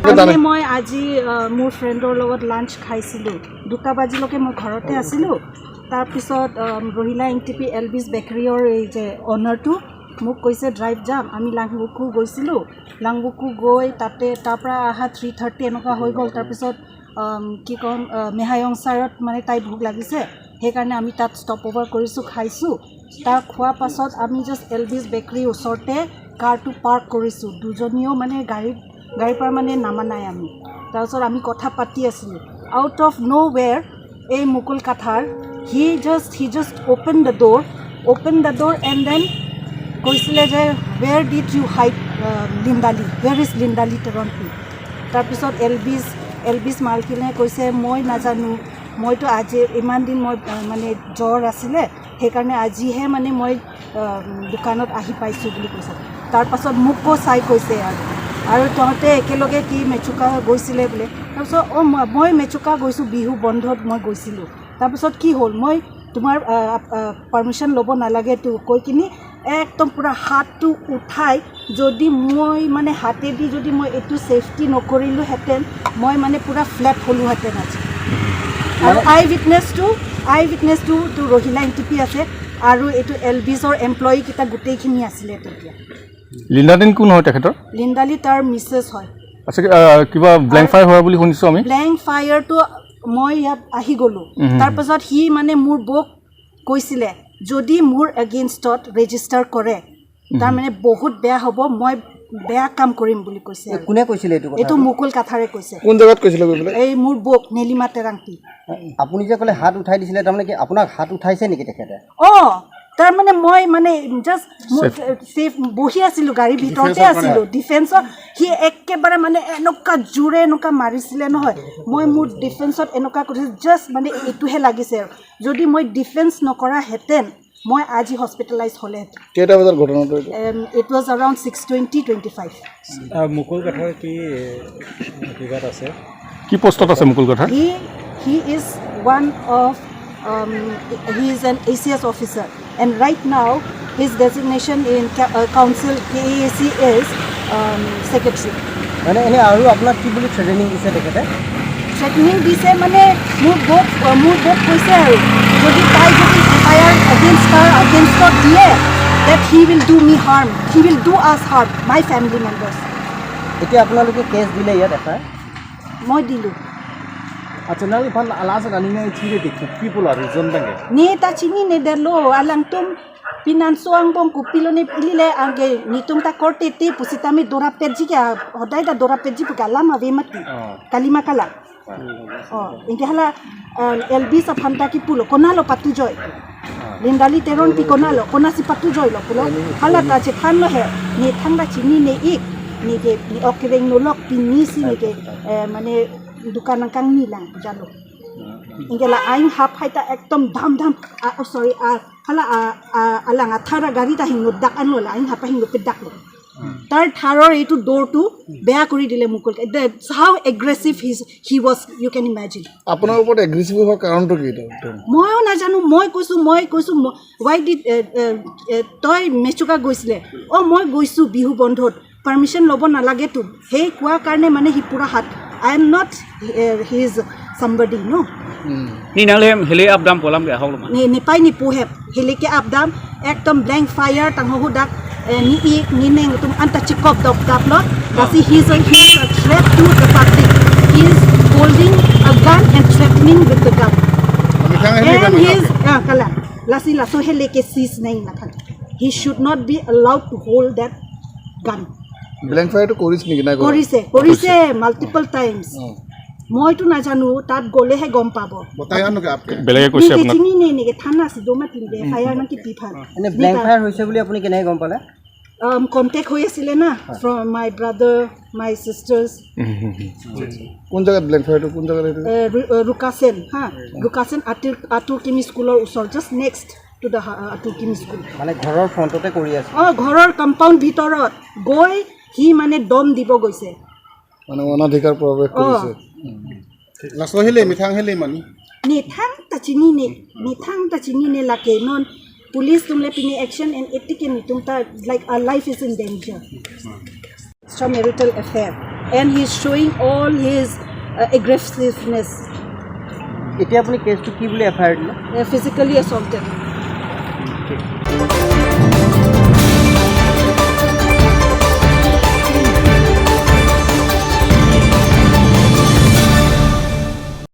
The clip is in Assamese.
তাৰমানে মই আজি মোৰ ফ্ৰেণ্ডৰ লগত লাঞ্চ খাইছিলোঁ। 2টা বাজিলৈকে মই ঘৰতে আছিলোঁ। তাৰপিছত ৰহিলা এনটিপি এলবিছ বেকাৰীৰ এই যে অ'নাৰটো মোক কৈছে, ড্ৰাইভ যাম। আমি লাংবুকু গৈছিলোঁ। লাংবুকু গৈ তাতে তাৰপৰা অহা 3:30 এনেকুৱা হৈ গ'ল। তাৰপিছত কি ক'ম, মেহায়ংচাৰত মানে তাই ভোক লাগিছে, সেইকাৰণে আমি তাত ষ্টপ অভাৰ কৰিছোঁ, খাইছোঁ। তাৰ খোৱাৰ পাছত আমি জাষ্ট এলবিছ বেকাৰীৰ ওচৰতে কাৰটো পাৰ্ক কৰিছোঁ। দুজনীও মানে গাড়ীৰ পৰা মানে নামা নাই আমি। তাৰপিছত আমি কথা পাতি আছিলোঁ। আউট অফ ন' ৱেৰ এই Mukul Kathar, he just open the door, open the door and then কৈছিলে যে, "Where did you hide Lindali? Where is Lindali Teronpi?" তাৰপিছত এলবিছ মালকিনে কৈছে, মই নাজানো, মইতো আজি ইমান দিন মই মানে জ্বৰ আছিলে, সেইকাৰণে আজিহে মানে মই দোকানত আহি পাইছোঁ বুলি কৈছে। তাৰপাছত মোকো চাই কৈছে আৰু তহঁতে একেলগে কি মেচুকা গৈছিলে বোলে। তাৰপিছত অঁ, মই মেচুকা গৈছোঁ, বিহু বন্ধত মই গৈছিলোঁ। তাৰপিছত কি হ'ল, মই তোমাৰ পাৰ্মিশ্যন ল'ব নালাগেতো কৈ কিনি একদম পূৰা হাতটো উঠাই, যদি মই মানে হাতেদি যদি মই এইটো ছেফটি নকৰিলোহেঁতেন, মই মানে পূৰা ফ্লেট হ'লোহেঁতেন আজি। আৰু আই উইটনেছটো তো ৰহিলা এন টি পি আছে আৰু এইটো এল বিছৰ এমপ্লয়ীকেইটা গোটেইখিনি আছিলে তেতিয়া। লিণ্ডালি কোন হয় তেখেতৰ? লিণ্ডালি তাৰ মিছেছ হয়। আচ্ছা, কিবা ব্লেংক ফায়াৰ হোৱা বুলি শুনিছোঁ আমি। ব্লেংক ফায়াৰটো মই ইয়াত আহি গ'লোঁ। তাৰপাছত সি মানে মোৰ বৌক কৈছিলে, যদি মোৰ এগেইনষ্টত ৰেজিষ্টাৰ কৰে, তাৰমানে বহুত বেয়া হ'ব, মই বেয়া কাম কৰিম বুলি কৈছে আৰু। কোনে কৈছিলে এইটো কথা? এইটো মুকুল কাথাৰে কৈছে। কোন জেগাত কৈছিলে গৈ পেলাই? এই মোৰ বৌক, নীলিমা তেৰাংপি। আপুনি যে ক'লে হাত উঠাই দিছিলে, তাৰমানে কি আপোনাক হাত উঠাইছে নেকি তেখেতে? অঁ, তাৰমানে মই মানে জাষ্ট মোৰ ছেফ বহি আছিলোঁ, গাড়ীৰ ভিতৰতে আছিলোঁ। ডিফেন্সত সি একেবাৰে মানে এনেকুৱা জোৰে এনেকুৱা মাৰিছিলে নহয়, মই মোৰ ডিফেন্সত এনেকুৱা কৰিছোঁ, জাষ্ট মানে এইটোহে লাগিছে। আৰু যদি মই ডিফেন্স নকৰাহেঁতেন, মই আজি হস্পিটেলাইজ হ'লেহেঁতেন। কেইটা বজাত ঘটনাটো এইটো? It was around 6:20, 25. Mukul Kathar কি কিবাত আছে? কি পষ্টত আছে Mukul Kathar? He is one of he is an ACS officer and right now his designation in council KAAC is secretary. মানে এনেই আৰু আপোনাক কি বুলি থ্ৰেটেনিং দিছে তেখেতে? থ্ৰেটনিং দিছে মানে মোৰ বৌক কৈছে আৰু যদি তাই যদি এফ I R against তাৰ আগেইনষ্টত দিয়ে, that he will do me harm, he will do us harm, my family members. এতিয়া আপোনালোকে কেছ দিলে ইয়াত এফ I R? মই দিলোঁ। আচ্ছা, nang pan alasa nani ngai thire de ki pula reason dange? Ni ta chini ne delo alang tum pinansuang bong kupilo ne pilile angge nitum ta korte te pusitami dora petji ka hodai da dora petji pu lama ve mati kalima kala oh inge hala LB sa phanta ki pulo konalo patu joy Lindali Teron pi konalo konasi patu joy lo pulo hala ta che than lo he ni thang da chini ne ik ni ke ni okreng no lok pini si ni ke মানে দোকান kang ni lang jalo ingela aing hap haita ekdom dham dham, sorry, hala alang athara গাড়ী তা হিংলো ডাক আনলো aing hapa hinglo pe dak lo তাৰ থাৰৰ এইটো ড'ৰটো বেয়া কৰি দিলে Mukul. How aggressive he was, you can imagine. আপোনাৰ ওপৰত এগ্ৰেছিভ হোৱাৰ কাৰণটো কি এইটো? ময়ো নাজানো। মই কৈছোঁ, ৱাই did তই মেচুকা গৈছিলে? অঁ, মই গৈছোঁ বিহু বন্ধত, পাৰ্মিশ্যন ল'ব নালাগেতো। সেই কোৱাৰ কাৰণে মানে সি পূৰা হাত। I am not his somebody, no. Ni nang lem hele up dam polam ge hok ni ni pai ni puhep hilike abdam ekdom blank fire tang ho dak ni ik ni neng tum anta chikop dop dap lo dasi. He is a threat to the public. He is holding a gun and threatening with the gun and he is kala lasi laso heleke sis neng nakhan. He should not be allowed to hold that gun. Blank ফায়াৰটো কৰিছে নেকি নাই কৰা? কৰিছে, কৰিছে, multiple times. মইতো নাজানো, তাত গ'লেহে গম পাব। বেলেগে কৈছে আপোনাক? চিনি নে নেকি থানা আছে দমা তিনদে ফায়াৰ নাকি পিফান। এনে ব্লেংক ফায়াৰ হৈছে বুলি আপুনি কেনেকৈ গম পালে? কণ্টেক্ট হৈ আছিলে না, from my brother, my sisters. কোন জেগাত ব্লেংক ফায়াৰটো, কোন জেগাত এইটো? ৰুকাচেন হা, ৰুকাচেন আতুৰ কিমি স্কুলৰ ওচৰত, just next to the আতুৰ কিমি স্কুল। মানে ঘৰৰ ফ্ৰণ্টতে কৰি আছে? অঁ, ঘৰৰ কম্পাউণ্ড ভিতৰত গৈ সি মানে দম দিব গৈছে। মানে অনাধিকাৰ প্ৰৱেশ কৰিছে। Laso hele mithang hele mani. Ni thang ta chini ne ni thang ta chini ne lake non police tumle pini action and etike ni tum ta, like our life is in danger. Extramarital affair. And he is showing all his aggressiveness. এতিয়া আপুনি কেছটো কি বুলি এফ I R দিলে? Physically assaulted. ঠিক।